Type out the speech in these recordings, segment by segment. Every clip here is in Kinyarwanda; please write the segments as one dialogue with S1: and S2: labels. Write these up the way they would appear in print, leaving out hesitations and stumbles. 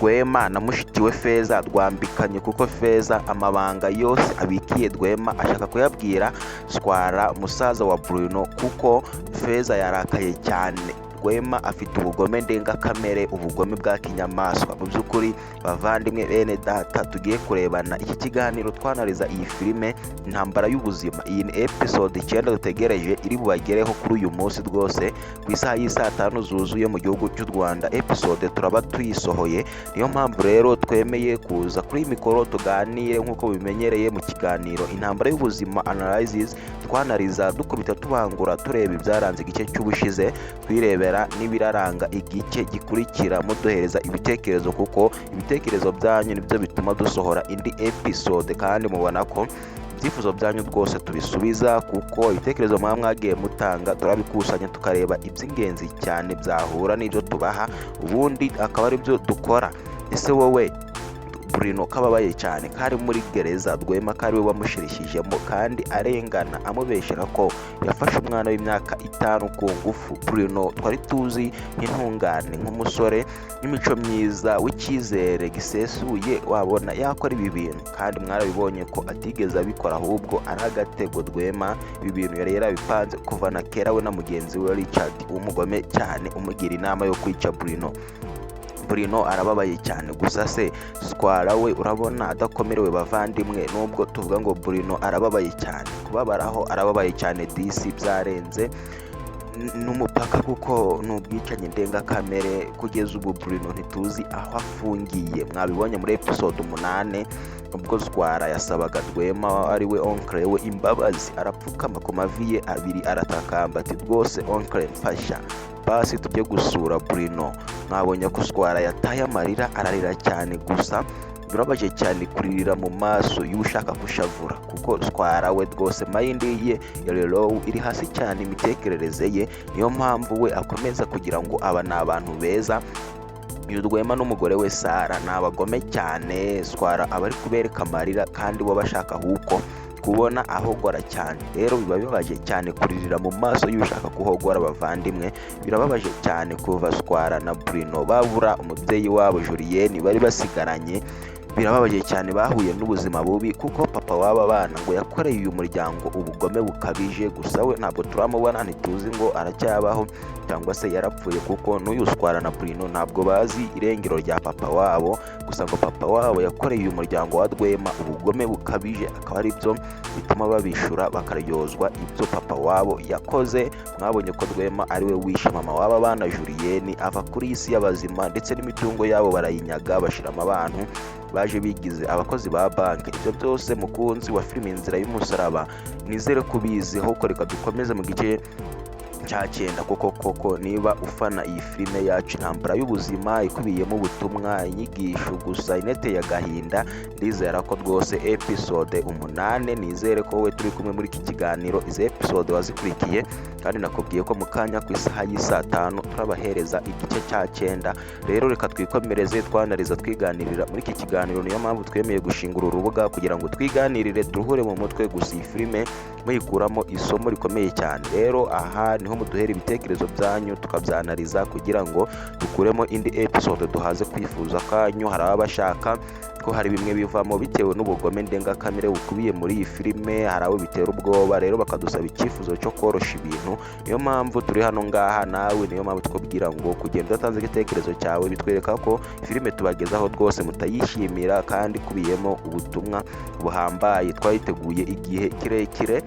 S1: Rwema na mushiki we Feza rwambikanye, kuko Feza amabanga yose abikiye Rwema ashaka kuyabwira Swara, musaza wa Bruno, kuko Feza yarakaye cyane. Rwema afite ubugome ndengakamere, ubugome bwa kinyamaswa. Mu by'ukuri, bavandimwe, bene data, tugiye kurebana iki kiganiro twanariza iyi filime Intambara y'Ubuzima. Iyi ni episode 9 dutegereje iri bubagereho kuri uyu munsi rwose ku isaha y'isaa 5 zuzuye mu gihugu cy'u Rwanda. Episode turaba tuyisohoye. Niyo mpamvu rero twemeye kuza kuri mikoro tuganire nk'uko bimenyereye mu kiganiro Intambara y'Ubuzima Analysis. Twanariza, dukubita, tubangura, tureba ibyaranze igice cy'ubushize, twirebera n'ibiraranga igice gikurikira, muduhereza ibitekerezo, kuko ibitekerezo byanyu nibyo bituma dusohora indi episode. Kandi mubona ko ibyifuzo byanyu rwose tubisubiza, kuko ibitekerezo muba mwagiye mutanga turabikusanya, tukareba iby'ingenzi cyane byahura n'ibyo tubaha, ubundi akaba ari byo dukora. Ese wowe, Bruno kababaye cyane kari muri gereza, Rwema ko ari we wamushirishijemo kandi arengana, amubeshyera ko yafashe umwana w'imyaka 5 ku ngufu, Bruno twari tuzi nk'intungane, nk'umusore w'imico myiza, w'icyizere gisesuye, wabona yakora ibi bintu? Kandi mwarabibonye ko atigeze abikora, ahubwo ari agatego. Rwema ibi bintu yari yarabipanze kuva na kera, we na mugenzi we Richard w'umugome cyane umugira inama yo kwica Bruno. Bruno arababaye cyane. Gusa se Swara we urabona adakomerewe? Bavandimwe, nubwo tuvuga ngo Bruno arababaye cyane, kubabaraho arababaye cyane disi, byarenze n'umupaka, kuko ni ubwicanyi ndengakamere. Kugeza ubu Bruno ntituzi aho afungiye. Mwabibonye muri episode 8, ubwo Swara yasabaga Rwema, ari we oncle we, imbabazi, arapfukama ku mavi ye abiri, aratakamba ati: "Rwose oncle, mfasha basi tujye gusura Bruno." Mwabonye ko Swara yataye amarira, ararira cyane. Gusa birababaje cyane kuririra mu maso y'ushaka kushavura, kuko Swara we rwose mind ye ya low, iri hasi cyane imitekerereze ye. Niyo mpamvu we akomeza kugira ngo aba ni abantu beza. Uyu Rwema n'umugore we Sara ni abagome cyane. Swara aba ari kubereka amarira kandi bo bashaka ahubwo kubona ahogora cyane. Rero biba bibabaje cyane kuririra mu maso y'ushaka kuhogora. Abavandimwe, birababaje cyane kuva Swara na Bruno babura umubyeyi wabo Julien bari basigaranye. Birababaje cyane, bahuye n'ubuzima bubi, kuko papa w'aba bana ngo yakoreye uyu muryango ubugome bukabije. Gusa we ntabwo turamubona, ntituzi ngo aracyabaho cyangwa se yarapfuye, kuko n'uyu Swara na Bruno ntabwo bazi irengero rya papa wabo. Gusa ngo papa wabo yakoreye uyu muryango wa Rwema ubugome bukabije, akaba ari byo bituma babishura, bakaryozwa ibyo papa wabo yakoze. Mwabonye ko Rwema ari we wishe mama w'aba bana Julien, ava kuri iyi si y'abazima, ndetse n'imitungo yabo barayinyaga, bashiramo abantu baje bigize abakozi ba banki. Ibyo byose, mukunzi wa filime Inzira y'Umusaraba, nizere ko ubiziho. Reka dukomeze mu gice cya 9, kuko koko niba ufana iyi filime yacu Intambara y'Ubuzima ikubiyemo ubutumwa, inyigisho, gusa ineteye agahinda, ndizera ko rwose episode 8, nizere ko wowe turi kumwe muri iki kiganiro izi episode wazikurikiye. Kandi nakubwiye ko mu kanya ku isaha y'isaa 5 turabahereza igice cya 9. Rero reka twikomereze twanariza, twiganirira muri iki kiganiro. Niyo mpamvu twemeye gushinga uru rubuga kugira ngo twiganirire, turuhure mu mutwe, gusa iyi filime muyikuramo isomo rikomeye cyane. Rero aha niho muduhera ibitekerezo byanyu, tukabyanariza kugira ngo dukuremo indi episode duhaze kwifuza kanyu. Hari ababa bashaka ko hari bimwe bivamo bitewe n'ubugome ndengakamere bukubiye muri iyi filime, hari abo bitera ubwoba, rero bakadusaba icyifuzo cyo korosha ibintu. Niyo mpamvu turi hano ngaha nawe, niyo mpamvu tukubwira ngo kugenda udatanze igitekerezo cyawe bitwereka ko filime tubagezaho rwose mutayishimira, kandi ikubiyemo ubutumwa buhambaye, twayiteguye igihe kirekire.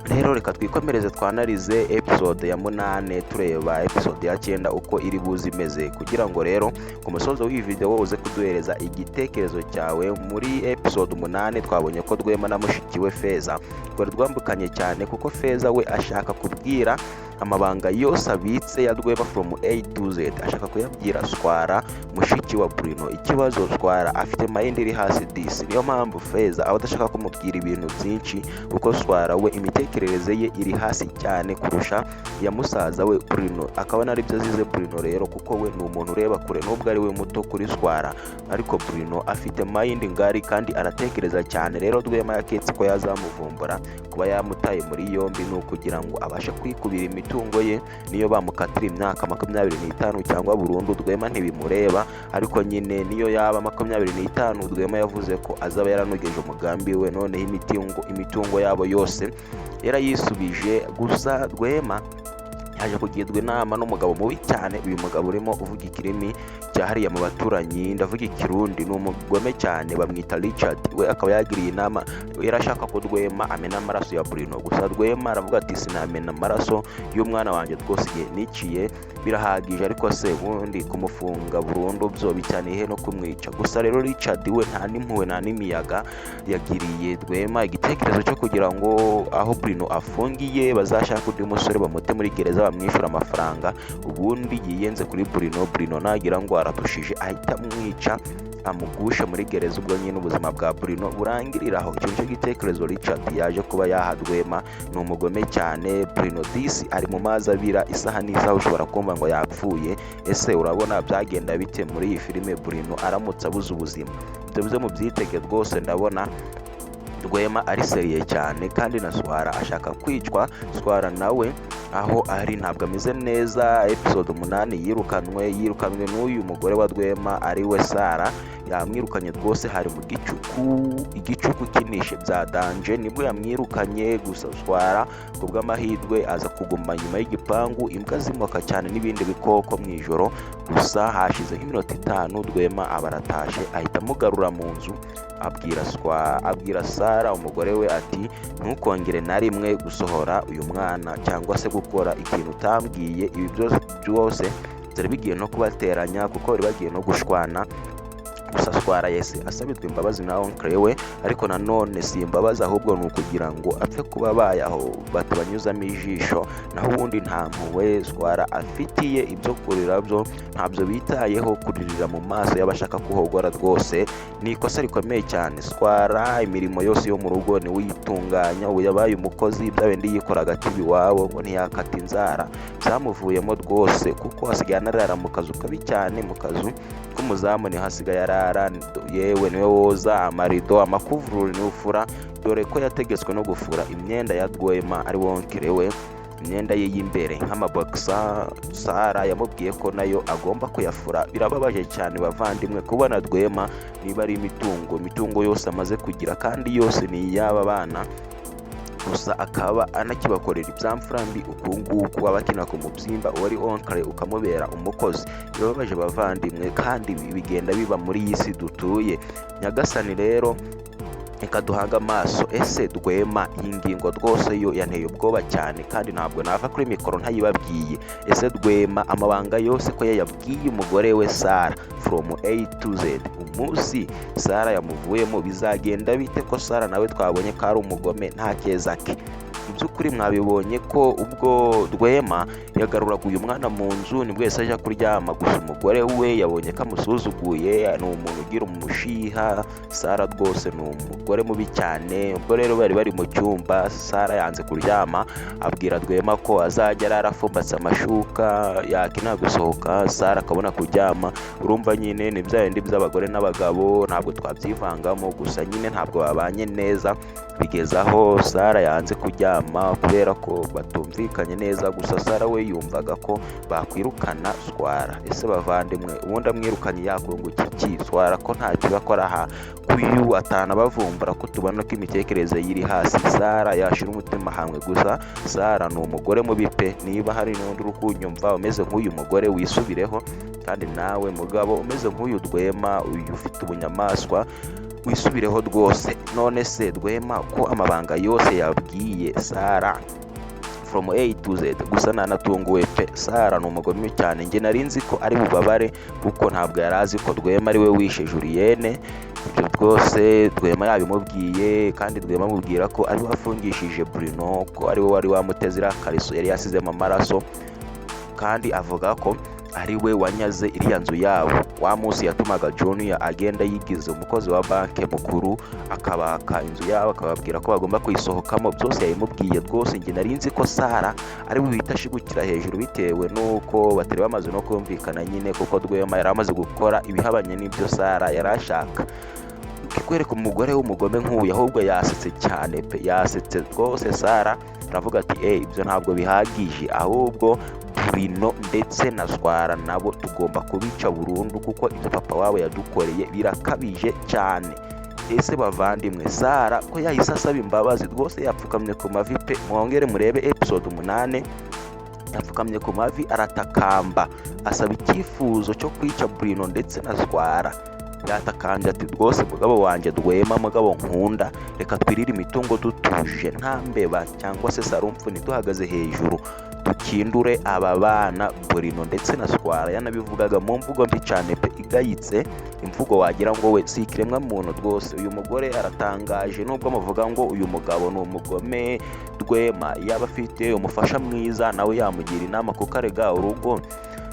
S1: Rero reka twikomereze twanarize episode ya 8, tureba episode ya 9 uko iri buze imeze, kugira ngo rero ku musozo w'iyi video uze kuduhereza igitekerezo cyawe. Muri episode 8 twabonye ko Rwema na mushiki we Feza rwari rwambukanye cyane, kuko Feza we ashaka kubwira amabanga yose abitse ya Rwema from A to Z, ashaka kuyabwira Swara, mushiki wa Bruno. Ikibazo, Swara afite mind iri hasi disi. Niyo mpamvu Feza aba adashaka kumubwira ibintu byinshi, kuko Swara we imitekerereze ye iri hasi cyane kurusha iya musaza we Bruno, akaba naribyo azize Bruno rero, kuko we ni umuntu ureba kure nubwo ari we muto kuri Swara, ariko Bruno afite mind ngari kandi aratekereza cyane. Rero Rwema yaketse ko yazamuvumbura. Kuba yamutaye muri yombi ni ukugira ngo abashe kwikubira imitungo. Imitungo ye niyo bamukatira imyaka 25 cyangwa burundu, Rwema ntibimureba. Ariko nyine niyo yaba 25, Rwema yavuze ko azaba yaranogeje umugambi we, noneho imitungo yabo yose yarayisubije. Gusa Rwema yaje kugirwa inama n'umugabo mubi cyane. Uyu mugabo urimo uvuga ikirimi cya hariya mu baturanyi, ndavuga Ikirundi, ni umugome cyane, bamwita Richard. We akaba yagiriye inama, yarashaka ko Rwema amena amaraso ya Bruno. Gusa Rwema aravuga ati: "Sinamena amaraso y'umwana wanjye rwose, igihe niciye birahagije. Ariko se ubundi kumufunga burundu byo bicyaniye no kumwica?" Gusa rero Richard we nta n'impuhwe nta n'imiyaga, yagiriye Rwema igitekerezo cyo kugira ngo aho Bruno afungiye bazashake undi musore bamute muri gereza, bamwishyura amafaranga, ubundi yiyenze kuri Bruno. Bruno nagira ngo aratushije, ahita amwica, amugushe muri gereza, ubwo nyine ubuzima bwa Bruno burangirira aho. Icyo nicyo gitekerezo Richard yaje kuba yaha Rwema. Ni umugome cyane. Bruno disi ari mu mazi abira, isaha n'isaha ushobora kumva ngo yapfuye. Ese urabona byagenda bite muri iyi filime Bruno aramutse abuze ubuzima? Ibyo byo mubyitege rwose. Ndabona Rwema ari sérieux cyane, kandi na Swara ashaka kwicwa. Swara nawe aho ari ntabwo ameze neza. Episode 8 yirukanwe n'uyu mugore wa Rwema, ari we Sara. Yamwirukanye rwose, hari mu gicuku, igicuku kinishe bya danger nibwo yamwirukanye. Gusa Swara ku bw'amahirwe aza kuguma nyuma y'igipangu, imbwa zimoka cyane n'ibindi bikoko mu ijoro. Gusa hashize nk'iminota 5 Rwema aba aratashe, ahita amugarura mu nzu, abwira Sara umugore we ati: "Ntukongere na rimwe gusohora uyu mwana cyangwa se gukora ikintu utambwiye." Ibi byose byose byari bigiye no kubateranya, kuko bari bagiye no gushwana. Gusa Swara yese asabirwa imbabazi na oncle we, ariko nanone si imbabazi, ahubwo ni ukugira ngo apfe kuba abaye aho batabanyuzamo ijisho, naho ubundi nta mpuhwe Swara afitiye. Ibyo kurira byo ntabyo bitayeho, kuririra mu maso y'abashaka kuhogora rwose ni ikosa rikomeye cyane. Swara imirimo yose yo mu rugo niwe uyitunganya, ubu yabaye umukozi. Bya bindi yikoraga atiba iwabo ngo ntiyakata inzara byamuvuyemo rwose, kuko asigaye anarara mu kazu kabi cyane, mu kazu k'umuzamu niho asigaye arara. Yewe niwe woza amarido, amakuvurori niwe ufura, dore ko yategetswe no gufura imyenda ya Rwema, ari oncle we, imyenda ye y'imbere nk'amabogisa. Sara yamubwiye ko nayo agomba kuyafura. Birababaje cyane bavandimwe kubona Rwema, niba ari imitungo yose amaze kugira kandi yose ni iy'aba bana, gusa akaba anakibakorera ibyamfura mbi uku nguku, aba akina ku mubyimba uwari oncle ukamubera umukozi. Birababaje bavandimwe, kandi bigenda biba muri iyi si dutuye. Nyagasani rero, reka duhange amaso. Ese Rwema, iyi ngingo rwose yo yanteye ubwoba cyane, kandi ntabwo nava kuri mikoro ntayibabwiye. Ese Rwema amabanga yose ko yayabwiye umugore we Sara from A to Z, umunsi Sara yamuvuyemo bizagenda bite, ko Sara nawe twabonye ko ari umugome, nta keza ke? Mu by'ukuri mwabibonye ko ubwo Rwema yagaruraga uyu mwana mu nzu, nibwo yahise ajya kuryama. Gusa umugore we yabonye ko amusuzuguye, ni umuntu ugira umushiha. Sara rwose ni umugore mubi cyane. Ubwo rero bari bari mu cyumba, Sara yanze kuryama, abwira Rwema ko azajya arara afumbatse amashuka, yakenera gusohoka Sara akabona kuryama. Urumva nyine ni bya bindi by'abagore n'abagabo, ntabwo twabyivangamo. Gusa nyine ntabwo babanye neza, bigeze aho Sara yanze kuryama kubera ko batumvikanye neza. Gusa Sara we yumvaga ko bakwirukana Swara. Ese bavandimwe, ubundi amwirukanye yakunguka iki Swara, ko nta akora aha kuyu atanabavumbura, ko tubona ko imitekerereze ye iri hasi? Sara yashira umutima hamwe. Gusa Sara ni umugore mubi pe. Niba hari n'undi uri kunyumva umeze nk'uyu mugore, wisubireho. Kandi nawe mugabo umeze nk'uyu Rwema, uyu ufite ubunyamaswa, wisubireho rwose. None se Rwema ko amabanga yose yabwiye Sara from A to Z? Gusa nanatunguwe pe. Sara ni umugome cyane. Njye nari nzi ko ari bubabare, kuko ntabwo yari azi ko Rwema ari we wishe Julienne. Ibyo rwose Rwema yabimubwiye, kandi Rwema amubwira ko ari we wafungishije Bruno, ko ari we wari wamuteze iriya kariso yari yasizemo amaraso, kandi avuga ko ari we wanyaze iriya nzu yabo wa munsi yatumaga Junior agenda yigize umukozi wa banki mukuru, akabaka inzu yabo, akababwira ko bagomba kuyisohokamo. Byose yabimubwiye rwose. Njye nari nzi ko Sara ari buhite ashigukira hejuru, bitewe n'uko batari bamaze no kumvikana nyine, kuko Rwema yari amaze gukora ibihabanye n'ibyo Sara yari ashaka. Kukwereka umugore w'umugome nk'uyu, ahubwo yasetse cyane pe, yasetse rwose. Sara aravuga ati: "Ibyo ntabwo bihagije, ahubwo Bruno ndetse na Swara nabo tugomba kubica burundu, kuko ibyo papa wabo yadukoreye birakabije cyane." Ese bavandimwe, Sara ko yahise asaba imbabazi rwose, yapfukamye ku mavi pe! Mwongere murebe episode 8, yapfukamye ku mavi aratakamba, asaba icyifuzo cyo kwica Bruno ndetse na Swara. Yatakambye ati: "Rwose mugabo wanjye Rwema, mugabo nkunda, reka twirire imitungo dutuje, nta mbeba cyangwa se sarumfuni duhagaze hejuru, dukindure aba bana Bruno ndetse na Swara." Yanabivugaga mu mvugo mbi cyane pe, igayitse, imvugo wagira ngo we si ikiremwa muntu rwose. Uyu mugore aratangaje. Nubwo muvuga ngo uyu mugabo ni umugome Rwema, yaba afite umufasha mwiza nawe yamugira inama, kuko arega urugo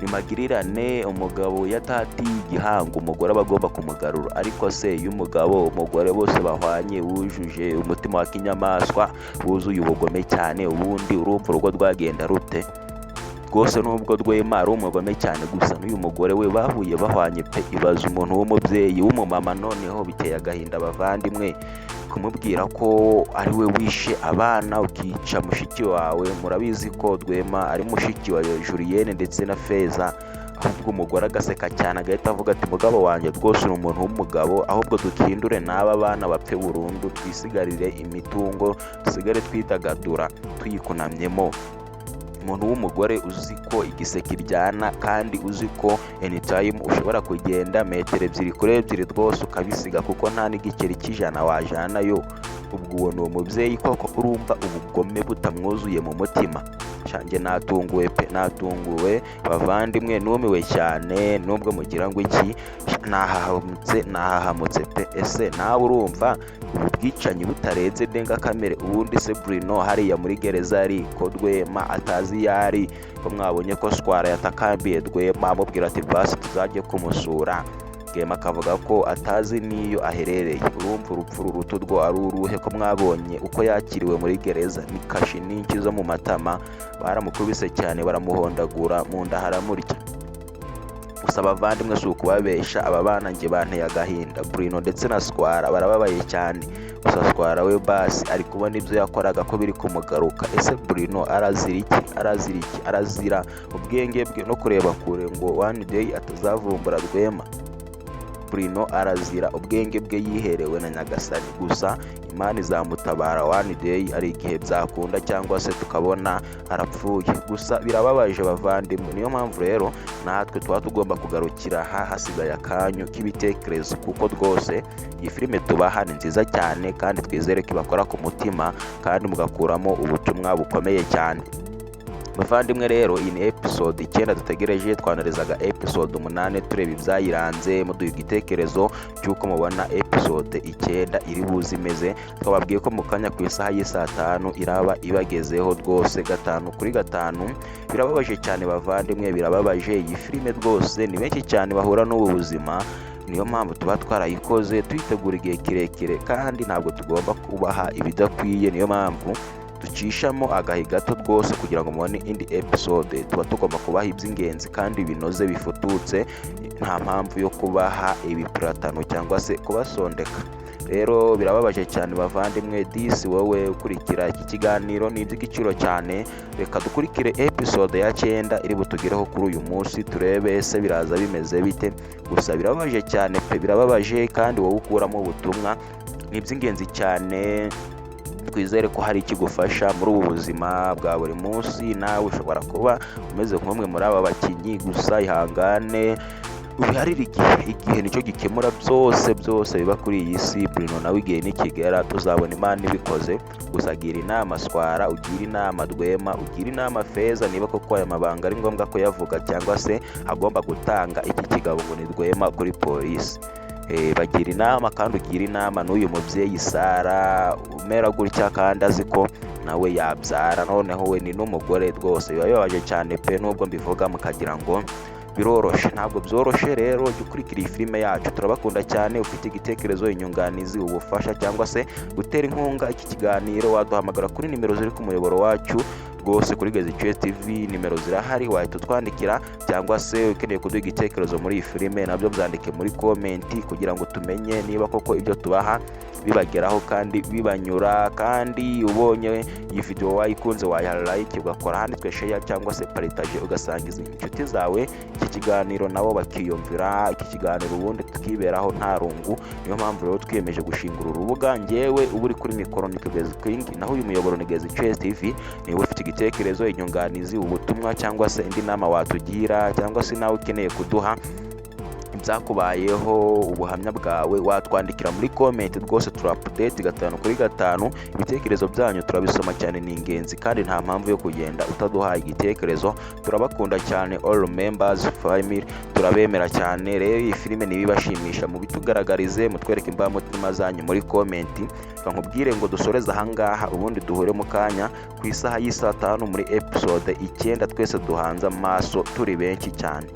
S1: ni magirirane. Umugabo yatatiye igihango, umugore aba agomba kumugarura. Ariko se iyo umugabo, umugore bose bahwanye, wujuje umutima wa kinyamaswa, wuzuye ubugome cyane, ubundi urumva urugo rwagenda rute? Rwose nubwo Rwema ari umugome cyane, gusa n'uyu mugore we bahuye bahwanye pe. Ibaza umuntu w'umubyeyi w'umumama, noneho biteye agahinda abavandimwe, kumubwira ko ari we wishe abana, ukica mushiki wawe. Murabizi ko Rwema ari mushiki wa Julienne ndetse na Feza. Ahubwo umugore agaseka cyane, agahita avuga ati: "Mugabo wanjye rwose uri umuntu w'umugabo, ahubwo dukindure n'aba bana bapfe burundu, twisigarire imitungo, dusigare twidagadura tuyikunamyemo." Umuntu w'umugore uzi ko igiseke iryana, kandi uzi ko anytime ushobora kugenda metero 2 kuri 2 rwose ukabisiga, kuko nta n'igiceri cy'ijana wajanayo, ubwo uwo ni umubyeyi koko? Urumva ubugome butamwuzuye mu mutima? Shanjye natunguwe pe, natunguwe bavandimwe, numiwe cyane. Nubwo mugira ngo iki, nahahamutse, nahahamutse pe. Ese nawe urumva ubu bwicanyi butarenze ndengakamere? Ubundi se Bruno hariya muri gereza ari ko Rwema atazi iyo ari, ko mwabonye ko Swara yatakambiye Rwema amubwira ati: "Basi tuzajye kumusura," Rwema akavuga ko atazi n'iyo aherereye. Urumva urupfu ruruta urwo ari uruhe, ko mwabonye uko yakiriwe muri gereza? Ni kashi n'inki zo mu matama, baramukubise cyane, baramuhondagura, mu nda haramurya. Gusa abavandimwe, si ukubabesha, aba bana njye banteye agahinda. Bruno ndetse na Swara barababaye cyane. Gusa Swara we basi ari kubona ibyo yakoraga ko biri kumugaruka. Ese Bruno arazira iki? Arazira iki? Arazira ubwenge bwe no kureba kure ngo one day atazavumbura Rwema. Bruno arazira ubwenge bwe yiherewe na Nyagasani. Gusa Imana izamutabara one day, ari igihe byakunda cyangwa se tukabona arapfuye. Gusa birababaje bavandimwe. Niyo mpamvu rero natwe tuba tugomba kugarukira aha, hasigaye akanyu k'ibitekerezo, kuko rwose iyi filime tubaha ni nziza cyane, kandi twizere ko ibakora ku mutima kandi mugakuramo ubutumwa bukomeye cyane. Bavandimwe rero, iyi ni episode 9 dutegereje. Twanarizaga episode 8, tureba ibyayiranze, muduha igitekerezo cy'uko mubona episode 9 iri buze imeze. Twababwiye ko mu kanya ku isaha y'isaa 5 iraba ibagezeho rwose, 5 kuri 5. Birababaje cyane bavandimwe, birababaje. Iyi filime rwose ni benshi cyane bahura n'ubu buzima, niyo mpamvu tuba twarayikoze tuyitegura igihe kirekire, kandi ntabwo tugomba kubaha ibidakwiye. Niyo mpamvu ducishamo agahe gato rwose kugira ngo mubone indi episode. Tuba tugomba kubaha iby'ingenzi kandi binoze, bifututse. Nta mpamvu yo kubaha ibipuratano cyangwa se kubasondeka. Rero birababaje cyane bavandimwe. Disi wowe ukurikira iki kiganiro ni iby'igiciro cyane. Reka dukurikire episode ya 9 iri butugereho kuri uyu munsi, turebe ese biraza bimeze bite. Gusa birababaje cyane pe, birababaje, kandi wowe ukuramo ubutumwa ni iby'ingenzi cyane. Twizere ko hari ikigufasha muri ubu buzima bwa buri munsi. Nawe ushobora kuba umeze nk'umwe muri aba bakinnyi. Gusa ihangane, ubiharire igihe. Igihe nicyo gikemura byose, byose biba kuri iyi si. Bruno nawe igihe nikigera tuzabona Imana ibikoze. Gusa gira inama Swara, ugira inama Rwema, ugira inama Feza, niba koko aya mabanga ari ngombwa kuyavuga cyangwa se agomba gutanga iki kigabo ngo ni Rwema kuri polisi. Bagira inama, kandi ugira inama n'uyu mubyeyi Sara umera gutya kandi azi ko nawe yabyara, noneho we ni n'umugore. Rwose biba bibabaje cyane pe, nubwo mbivuga mukagira ngo biroroshe, ntabwo byoroshe. Rero jya ukurikira iyi filime yacu, turabakunda cyane. Ufite igitekerezo, inyunganizi, ubufasha cyangwa se gutera inkunga iki kiganiro, waduhamagara kuri nimero ziri ku muyoboro wacu. Rwose kuri Gezi Choice TV nimero zirahari, wahita utwandikira, cyangwa se ukeneye kuduha igitekerezo muri iyi filime, nabyo byandike muri comment kugira ngo tumenye niba koko ibyo tubaha bibageraho kandi bibanyura. Kandi ubonye iyi video wayikunze, wayiha like, ugakora ahanditswe share cyangwa se partage, ugasangiza inshuti zawe iki kiganiro, nabo bakiyumvira iki kiganiro, ubundi tukiberaho nta rungu. Niyo mpamvu rero twiyemeje gushinga uru rubuga. Ngewe uba uri kuri mikoro ni Kugezi King, naho uyu muyoboro ni Gezi Choice TV. Niba ufite igitekerezo, inyunganizi, ubutumwa cyangwa se indi nama watugira, cyangwa se nawe ukeneye kuduha ibyakubayeho, ubuhamya bwawe, watwandikira muri comment. Rwose turi update gatanu kuri gatanu, ibitekerezo byanyu turabisoma cyane, ni ingenzi, kandi nta mpamvu yo kugenda utaduhaye igitekerezo. Turabakunda cyane, all members family, turabemera cyane. Rero iyi filime nibibashimisha, mubitugaragarize, mutwereke imbamutima zanyu muri comment. Reka nkubwire ngo dusoreze ahangaha, ubundi duhure mu kanya ku isaha y'isaa 5 muri episode 9, twese duhanze amaso turi benshi cyane.